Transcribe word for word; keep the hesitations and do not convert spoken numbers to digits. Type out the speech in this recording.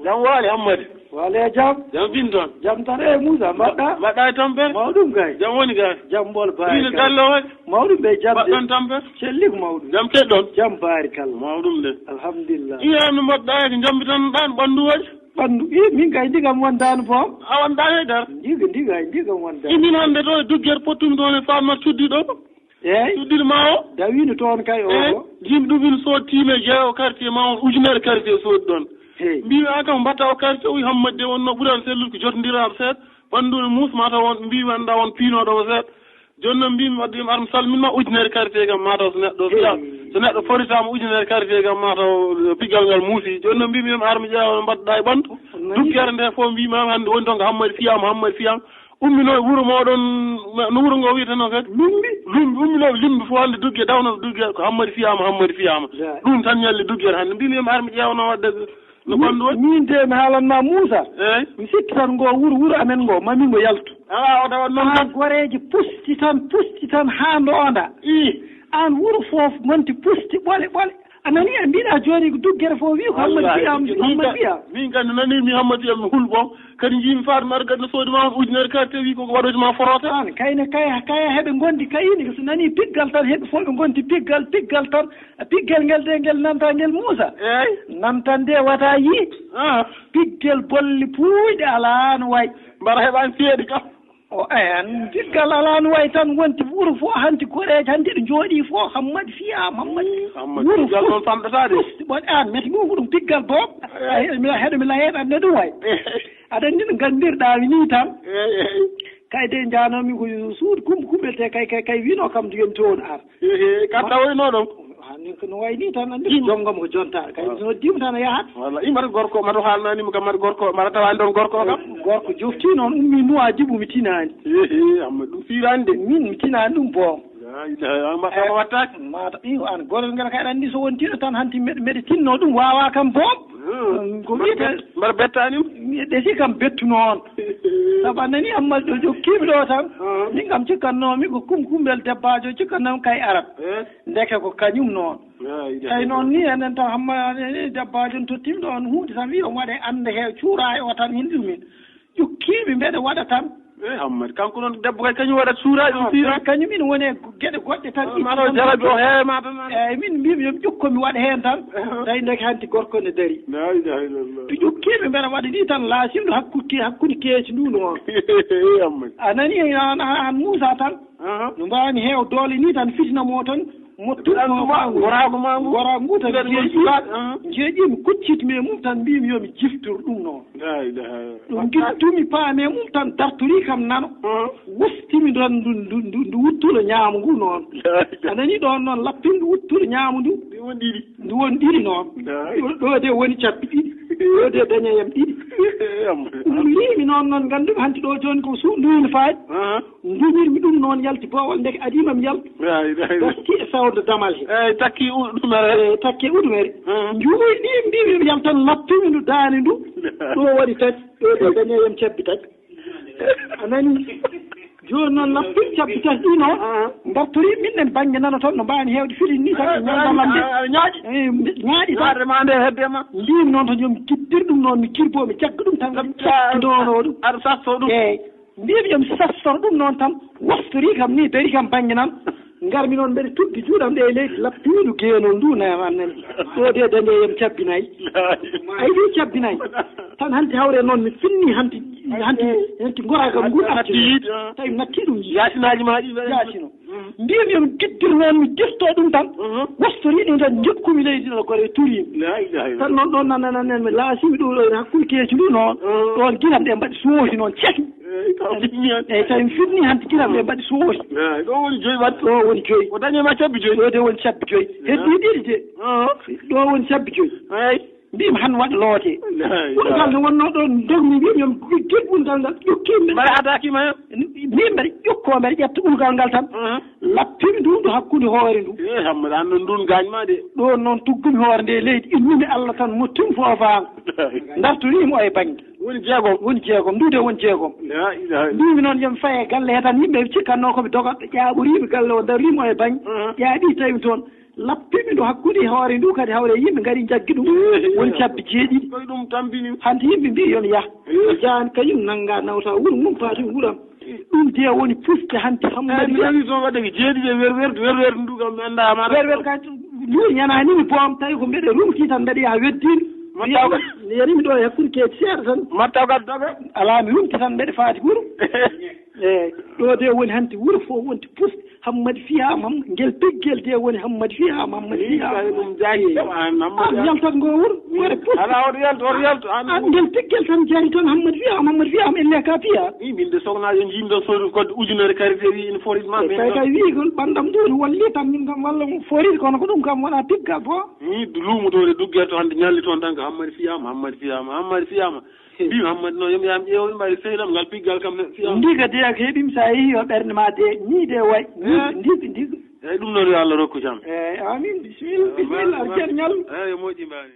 Jam waali, Hammadi. Waali e jam. Jam fin toon. Jam tan, e Moussa, mbaɗɗa? Mbaɗɗa e tampere? Mawɗum kay. Jam woni kay. Jam bol baay. Ine kay. Galle o waɗi? Mawɗum ɓe jam de. Mbaɗɗon tampere? Celli ko mawɗum. Jam keɗɗon? Jam baari kala. Mawɗum de. Alhamdulillah. Iya, no mbaɗɗa e ko jambitan ɗan ɓanndu waɗi? Ɓanndu, i, min kay ndigam wondaani boom. A wondaani e dar? Ndiga, ndiga, ndigam wondaani. Imin hannde ɗo e duggere pottumi ɗon e Fatma cuddi ɗo. Eey. Cuddi ma o? Dawiino toon kay o. Eey. Ko? Yimɓe ɗum ina soodi tiime jeewo quartier ma on, ujunere quartier soodi ɗon. Hey. Mbiimi, "A kam mbatta o quartier?" O wi, "Hammadi de wonno ɓuran sellude ko jotondiraaɓe seeɗa. Ɓanndu ne muus, mataw on, mbiimi, annda on piinooɗo mo seeɗa." Jooni noon mbiimi, wadde mi ar mi salmin ma, ujunere quartier kam, mataw so neɗɗo fiya, so neɗɗo foritaama ujunere quartier kam, mataw piggal ngal muusi. Jooni noon mbiimi, yo mi ar mi ƴeewa no mbaɗɗa e ɓanndu. Dukkere nde fof mbiimi, hannde woni toon ko Hammadi fiyaama, Hammadi fiyaama. Umminoo e wuro mooɗon, no wuro ngoo wiyetenoo kadi? Lumbi. Lumbi, umminoo Lumbi fof hannde dugge, dawnoo dugge, ko Hammadi fiyaama, Hammadi fiyaama. Ɗum tan ñalli duggere hannde. Mbiimi, yo mi ar mi ƴeewanoo wadde no ɓanndu woni. Min de mi haalan ma Moussa. Eey. Mi sikki tan ngoo wuro, wuro amen ngoo, ma min ngo yaltu. Alaa, o tawat noon. Aan goreeji pusti tan, pusti tan haa ndoonda. Ii. Aan wuro fof ngonti pusti ɓole, ɓole. A nanii, a mbiɗa jooni ko duggere fof wi ko Hammadi Wallaahi, Fiya, min Hammadi ka-, Fiya. Min kadi nanii mi Hammadi Fiya mi hulɓo. Kadi njiimi Faatma Argad no soodi ma on ujunere karte, wi ko ko waɗoyta ma forote. Aan kayne kay, kay heɓe ngondi kayne, so nanii piggal tan heɓe fof ɓe ngondi piggal, piggal tan. Piggal ngel de ngel nanta ngel Muusa. Eey. Nantan de wata yi. Ah. Piggal bolli puuyɗe alaa no way. Mbara heɓaani seeɗi kam. O, eey, an piggal alaa no way tan wonti wuro fof hanti goreejo hanti ɗo jooɗii fof Hammadi Fiya, Hammadi. Hammadi wuro piggal fof noon famɗata de. Fof, bon, an meti ɗum ko ɗum piggal boom. Eey. Ay, mi heɗo mi layeɗan ne ɗum way. Eey. Aɗa anndi no nganndirɗaa mi nii tan. Eey, eey. Kay de njanoomi ko suudu kum-, kumbel te kay, kay, kay wiino kam yo mi toon ar. Ehe, ka tawoyno ɗon. Ah, min ko no wayi ni tan, anndi ko jom ngam ko jonta. Kay so noddiima tan a yahat. Walla, i mbaɗa gorko, mbaɗa haalnanima kam mbaɗa gorko, mbaɗa tawaani ɗon gorko kam. Gorko jofti noon, ummi Nuwaajibu, mi tinaani. Ehe, amma ɗum fiiraani de. Min mi tinaani ɗum boom. La ilaha illallah, mbaɗa ma wattaaki. Mata, i, an gorel ngal kay aɗa anndi so wontiino tan hanti mbeɗa, mbeɗa tinno ɗum waawaa kam boom. Hmm. Ko wiyetee? Mbaɗa bettaani mo? Mi ɗesi kam bettu noon. Sabu a nanii Hammadi ɗo jokkiimi ɗo tan. Hmm. Min kam cikkannoomi ko kum-, kumbel debbaajo cikkannoomi kay arat. Eh? Ndeke ko kañum noon. La ilaha illallah. Tawi noon ni enen tan Hammadi, debbaajo n tottiimi ɗo on huunde tan wiyi omo waɗa e annde he cuuraa o tan hin ɗumen. Ƴukkiimi mbeɗa waɗa tan. Eh, Hammadi, kanko noon debbo kay kañum waɗat cuuraa ɗum fiira. Kañum ina woni e geɗe goɗɗe tan. Ah, mataw jarabi o heewe ma tan. Eeyi, min mbiimi yo mi ƴukko mi waɗa heen tan. Tawi ndeke hanti gorko ne darii. La ilaha illallah. To ƴukkiimi mbeɗa waɗa ni tan laasimɗo hakkude, hakkunde keeci ndu noon. Eh, Hammadi. A nanii an, an, an Muusa tan. Aha. No mbaawmi heew doole ni tan fitina mo tan. Mo tuɗɗo goraagu ma ngu. Goraagu ngu tan njeeƴi. Aha. Njeeƴi mi kuccit mi e mum tan mbiimi yo mi jiftor ɗum noon. La ilaha. Ɗum ngittumi paami e mum tan dartori kam nano. Aha. Wustimi ɗon ndu, ndu, ndu, ndu wuttulo ñaamo ngu noon. La ilaha. A nanii ɗoon noon lappin ndu wuttulo ñaamo ndu. Ɗi won ɗiɗi. Ndu won ɗiɗi noon. La ilaha. Ɗo, ɗo de woni cabbi ɗiɗi. Ɗo de dañoyam ɗiɗi. Eh, am. Ɗum wiimi noon, noon nganndu hanti ɗo jooni ko suuɗ ndu ina faaji. Aha. Nduñirmi ɗum noon yalti boowal ndeke adii ma mi yaltu. La ilaha illallah. Takki e sawdo damal he. Eeyi, takki u-, ɗumere. Eeyi, takki e ɗumere. Hmm. Njuuyi ɗi mbiimi mi yaltan lappimi ndu daani ndu. Ɗo waɗi tati, ɗo de dañoyam cabbi tati. A nanii? Jooni noon lappimi cabbi tati ɗi noon. Ah. Mbartori min en bannge nano toon no mbaawani heewde filin ni tan. Ah, ñaawda lamde. Ah, ñaaƴi. Eeyi, ñaaƴi tan. Ñaaɗe ma nde hedde ma. Mbiimi noon tan yo mi kiddir ɗum noon, mi kirbo, mi jagga ɗum tan, ngam cakki noonoo ɗum. Aɗa sasto ɗum. Eeyi. Mbiimi yo mi sastor ɗum noon tan, woftori kam ni, dari kam bannge nan. Ngarmi noon mbeɗa tuggi juuɗam ɗe e leydi, lappiiɗo geenol ndu, na-, nan-, nan. Ɗo de dañoyam cabbi nayi. Ay, ɗi cabbi nayi. Tan hanti hawre noon mi finni hanti, hanti, hanti ngora kam ngu arti. Tawi mi natti ɗum. Yaasinaaji ma ɗi mbeɗa yaasino. Mbiimi yo mi giddir noon, mi dirto ɗum tan. Mhm. Woftori ɗum tan, njokkumi leydi ɗo gore turiimi. La ilaha illallah. Tan noon ɗoon nan, nan, nan, mi laasimi ɗum ɗo e hakkunde keeci ndu noon. Mhm. Ɗoon gilam ɗe mbaɗi soohi noon ceki. Eeyi, taw finni heen. Eeyi, tawi mi finni hannde gilam ɗe mbaɗi soohi. Eeyi, ɗo woni joyi waɗde. Ɗo woni joyi. O dañii ma cabbi joyi. Ɗo de woni cabbi joyi. Eeyi. Heddi ɗiɗi de. Ah. Ɗo woni cabbi joyi. Eeyi. Mbiimi han waɗa loote. Eeyi. Ɓurgal nde wonnoo ɗo dogmi mbiimi yo mi gir ɓurgal ngal ƴukkiimi. Mbaɗa attaque ma. Mbiimi mbeɗa ƴukko mbeɗa ƴetta ɓurgal ngal tan. Ah. Lappimi ndu ɗo hakkunde hoore ndu. Eeyi, Hammadi, an noon ndun gaañ ma de. Ɗo noon tuggumi hoore nde leydi, innumi Allah tan mo tun foofaango. Ndartoriimi o e bannge. Woni jeegom. Woni jeegom, ndu de woni jeegom. La ilaha illallah. Mbiimi noon yo mi faye galle he tan, yimɓe ɓe cikkatnoo ko mi dogatɗo, ƴaaɓoriimi galle o, darriimi o e bannge. Mhm. Ƴaaɓi tawi toon. Lappiɓe ɗo hakkunde hoore ndu kadi hawre yimɓe ngari jaggi ɗum. Woni cabbi jeeɗiɗi. Koye ɗum tampini. Hannde yimɓe mbi yon yah. Jaan kayum nannga nawta wuro mum faati wuram. Ɗum de woni puste hannde Hammadi. Nani toon waɗde ko jeeɗiɗi e werwerdu, werwerdu ndu kam mi annda ma. Werwerdu kay ndu yanani mi boom tawi ko mbeɗe rumti tan mbeɗe yaha weddin. Mattaw kay. Mi yani mi ɗo e hakkunde keeci seeɗa tan. Mattaw kay doga. Alaa mi rumti tan mbeɗe faati wuro. Eyi, ɗo de woni hannde wuro fof wonti puste. Hammadi Fiyaama, ngel piggel de woni Hammadi Fiyaama, Hammadi Fiyaama. Ɗum jaaki kam an Hammadi. An yaltat ngo wuro, wore pus. Ala oto yaltu, oto yaltu. An ngel piggel tan jari tan Hammadi Fiyaama, Hammadi Fiyaama elle ka piya. Ni min de soknaajo jiimi ɗon sodu kodde ujunere karite wi ina forit ma. E kay kay wi kon ɓandam ɗo ni walli tan min kam walla mo forit kono ko ɗum kam wona piggal bo. Ni luumo to de duggere to hannde ñalli toon tan ko Hammadi Fiyaama, Hammadi Fiyaama, Hammadi Fiyaama. Mbi Hammadi no yom yam ƴeew mbaɗi seynam ngal piggal kam ne Fiyaama. Ndiga de ak heɓim sa yehi o ɓernde ma de ni de way. Ndiga ndiga. Eyyi ɗum noon yo Allah rokku jam. Eyyi amin bisimilla bisimilla arjan ñal. Eyyi moƴƴi mbaani.